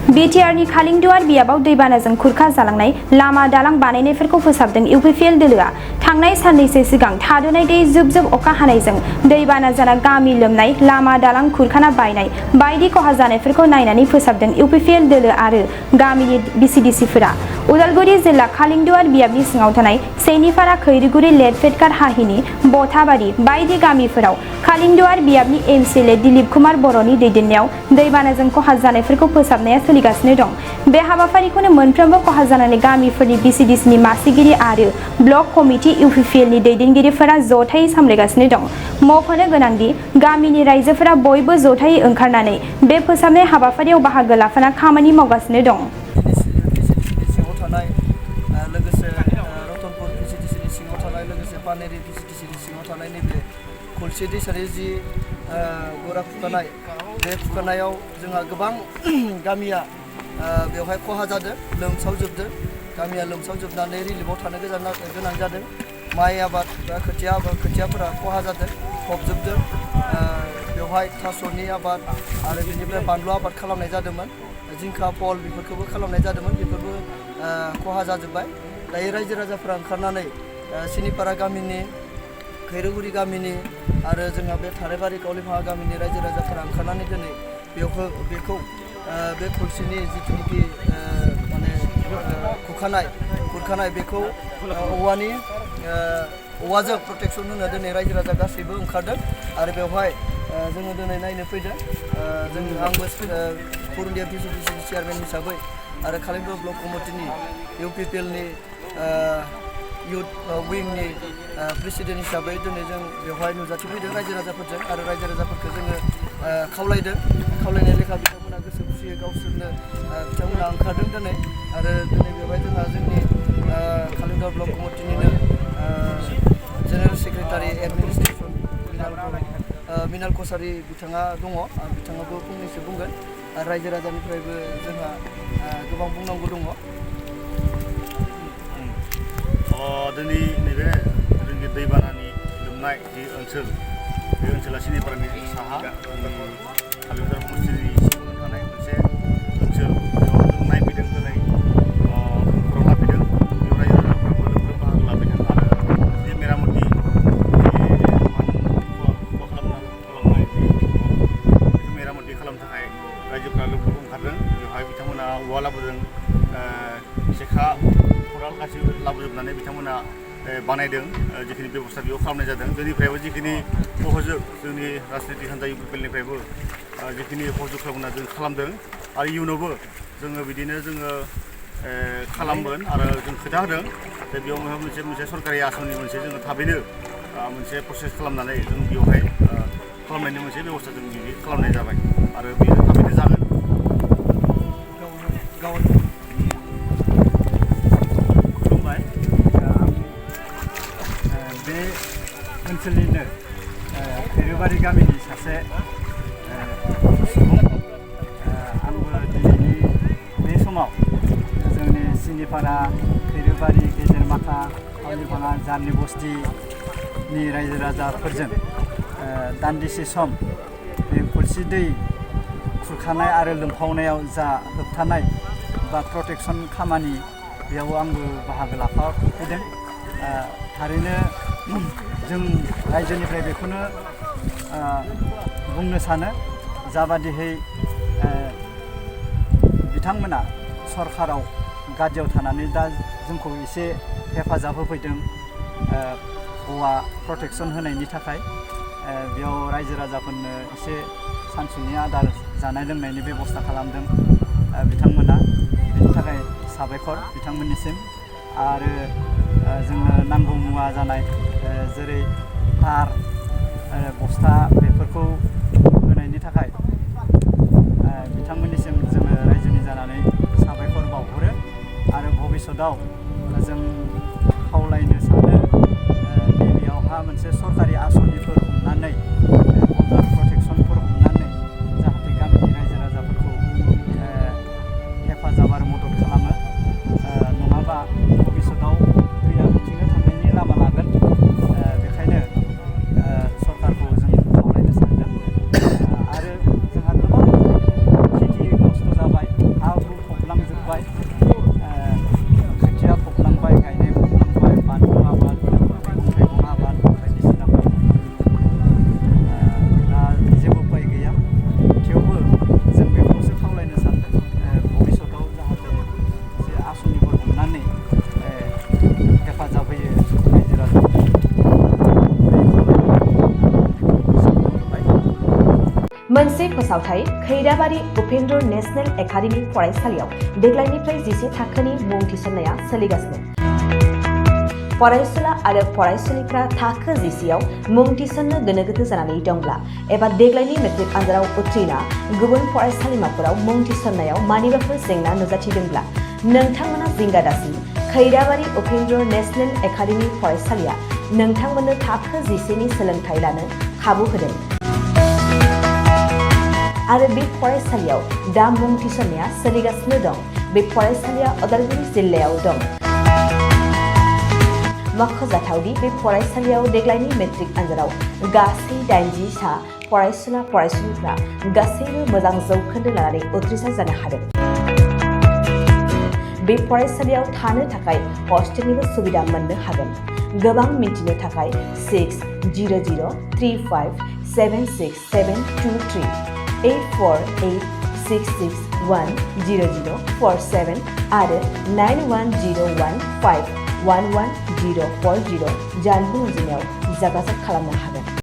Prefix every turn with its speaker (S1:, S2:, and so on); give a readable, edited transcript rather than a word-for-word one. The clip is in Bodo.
S1: बिटिआरनि खालिंदुवार बियाबाव दैबानाजों खुरखा जालांनाय लामा दालां बानायनायफोरखौ फोसाबदों इउपिपिएल दोलोआ। थांनाय साननैसो सिगां थादोनाय दै जुब जुब अखा हानायजों दैबाना जाना गामि लोमनाय, लामा दालां खुरखाना बायनाय बायदि खहा जानायफोरखौ नायनानै फोसाबदों इउपिपिएल दोलो आरो गामिनि बिसिडिसिफोरा। उदालगुरि जिल्ला खालिंदुवार बियाबनि सिङाव थानाय सेनिपारा, खैरिगुरि, लेटफेटकार, हाहिनि, बथाबारि बायदि गामिफोराव खालिंदुवार बियाबनि एमसिएलए दिलीप कुमार बर'नि दैदेननायाव दैबानाजों खहा जानायफोरखौ फोसाबनाया सोलिगासिनो दं। बे हाबाफारिखौनो मोनफ्रोमबो खहा जानाय गामिफोरनि बिसिडिसिनि मासिगिरि आरो ब्लक कमिटि इउपिपिएलनि दैदेनगिरिफोरा जथायै सामलायगासिनो दं। मख'नो गोनांदि गामिनि रायजोफोरा बयबो जथायै ओंखारनानै बे फोसाबनाय हाबाफारियाव बाहागो लाफाना खामानि मावगासिनो दं।
S2: लोगोसे रतनपुर भिसिडिसिनि सिङाव थानाय, लोगोसे पानेरि भिसिडिसिनि सिङाव थानाय नैबे खलसि दैसानि जि गोरा खुरखानाय, बे खुरखानायाव जोंहा गोबां गामिया बेवहाय खहा जादों, लोमसावजोबदों। गामिया लोमसावजोबनानै रिलिफआव थानो गोनां जादों। माइ आबाद बा खोथियाफोरा खहा जादों, फबजोबदों। बेवहाय थास'नि आबाद आरो बेनिफ्राय बानलु आबाद खालामनाय जादोंमोन, जिंखा, फल बेफोरखौबो खालामनाय जादोंमोन, बेफोरबो खहा जाजोब्बाय। दायो रायजो राजाफोरा ओंखारनानै सेनिपारा गामिनि, खैरिगुरि गामिनि आरो जोंहा बे थाराइबारि गावलिभाङा गामिनि रायजो राजाफोरा ओंखारनानै दिनै बेखौ बे खलसिनि जिथुनिखि माने खुरखानाय बेखौ औवाजों प्रटेकसन होनो दिनै रायजो राजा गासैबो ओंखारदों आरो बेवहाय जोङो दिनै नायनो फैदों। आंबो पुरुलिया भिसिडिसिनि चेयारमेन हिसाबै आरो खालिंदुवार ब्लक कमिटिनि इउपिपिएलनि इउथ विंनि प्रेसिडेन्ट हिसाबै दिनै जों बेवहाय नुजाथिफैदों रायजो राजाफोरजों आरो रायजो राजाफोरखौ जोङो खावलायदों। खावलायनाय लेखा बिथांमोना गोसो खुसियै गावसोरनो बिथांमोना ओंखारदों दिनै आरो दिनै बेवहाय जोंहा जोंनि खालिंदुवार ब्लक कमिटिनिनो जेनेरेल सेक्रेटारि एडमिनिस्ट्रेसन मिनाल कसारि बिथाङा दङ। बिथाङाबो फंनैसो बुंगोन आरो रायजो राजानिफ्रायबो जोंहा गोबां बुंनांगौ दङ।
S3: दिनै नैबे जोंनि दैबानानि लोमनाय जि ओनसोल, बे ओनसोला सेनिपारानि साहा खालिंदुवार समस्थिनि सिङाव थानाय मोनसे ओनसोल। बेयाव जों नायफैदों, दिनै खौरां लाफैदों। बेयाव रायजो राजाफ्राबो लोगो बाहागो लाफैदों आरो जि मेरामति मेरामति खालामनो थाखाय रायजोफ्रा लोगो ओंखारदों। बेवहाय बिथांमोना औवा लाबोदों, सेखा, खदाल गासैबो लाबोजोबनानै बिथांमोना बानायदों। जिखिनि बेबस्था बेयाव खालामनाय जादों। जोंनिफ्रायबो जिखिनि सहयोग, जोंनि राजनितिक हान्जा इउपिपिएलनिफ्रायबो जिखिनि सहयोग खालामना जों खालामदों आरो इयुनावबो जोङो बिदिनो जोङो खालामगोन आरो जों खोथा होदों जे बेयाव मोनसे सरकारि आसनि मोनसे जोङो थाबैनो मोनसे प्रसेस खालामनानै जों बेवहाय खालामनायनि मोनसे बेबस्था जों बिदि खालामनाय जाबाय आरो बेयो थाबैनो जागोन।
S4: खुलुमबाय। बे ओनसोलनिनो खैरिबारि गामिनि सासे सुबुं। आंबो दिनैनि बे समाव जोंनि सेनिपारा, खैरिबारि, गेजेरमाखा, गावलिभाङा, जार्नि बस्तिनि रायजो राजाफोरजों दान्दिसे सम बे खलसि दै खुरखानाय आरो लोमफावनायाव जा होबथानाय बा प्रटेकसन खामानि, बेयाव आंबो बाहागो लाफाफैदों। थारैनो जों रायजोनिफ्राय बेखौनो बुंनो सानो, जाबादिहै बिथांमोना सरकाराव गादियाव थानानै दा जोंखौ एसे हेफाजाब होफैदों औवा प्रटेकसन होनायनि थाखाय। बेयाव रायजो राजाफोरनो एसे सानसुनि आदार जानाय लोंनायनि बेबस्था खालामदों बिथांमोना। बेनि थाखाय साबायखर बिथांमोननिसिम। आरो जोंनो नांगौ मुवा जानाय जेरै तार, बस्था बेफोरखौ होनायनि थाखाय बिथांमोननिसिम जोङो रायजोनि जानानै साबायखर बावहरो आरो भबिष्यताव जों खावलायनो सानो नैबेयावहा मोनसे सरकारि आसनिफोर हमनानै प्रटेकसनफोर हमनानै जाहाथे गामिनि रायजो राजाफोरखौ हेफाजाब आरो मदद खालामो। नङाबा भबिष्यताव दैया बिथिंनो थांनायनि लामा लागोन। बेखायनो सरकारखौ जों खावलायनो सानदों। आरो जोंहा गोबां खेथि नस्थ' जाबाय, हा
S5: मोनसे फोसावथाय खैराबारि उपेन्द्र नेशनेल एकाडेमि फरायसालियाव देग्लायनिफ्राय 10 थाखोनि मुं थिसननाया सोलिगासिनो। फरायसुला आरो फरायसुलिफ्रा थाखो 10आव मुं थिसननो गोनो गोथो जानानै दंब्ला एबा देग्लायनि मेट्रिक आनजादाव उथ्रिना गुबुन फरायसालिमाफोराव मुं थिसननायाव मानिबाफोर जेंना नुजाथिदोंब्ला नोंथांमोना जिंगा दासि खैराबारि उपेन्द्र नेशनेल एकाडेमि फरायसालिया नोंथांमोननो थाखो 10नि सोलोंथाइ लानो खाबु होदों आरो बे फरायसालियाव दा मुं थिसननाया सोलिगासिनो दं। बे फरायसालिया उदालगुरि जिल्लायाव दं। मख'जाथावदि बे फरायसालियाव देग्लायनि मेट्रिक आनजादाव गासै 80 सा फरायसुला फरायसुलिफ्रा गासैबो मोजां जौखोन्दो लानानै उथ्रिसार जानो हादों। बे फरायसालियाव थानो थाखाय हस्टेलनिबो सुबिदा मोननो हागोन। गोबां मिन्थिनो थाखाय 600035767223 8486610047 आरो 9101511040 जानबुं अनजिमायाव जगाजग खालामनो हागोन।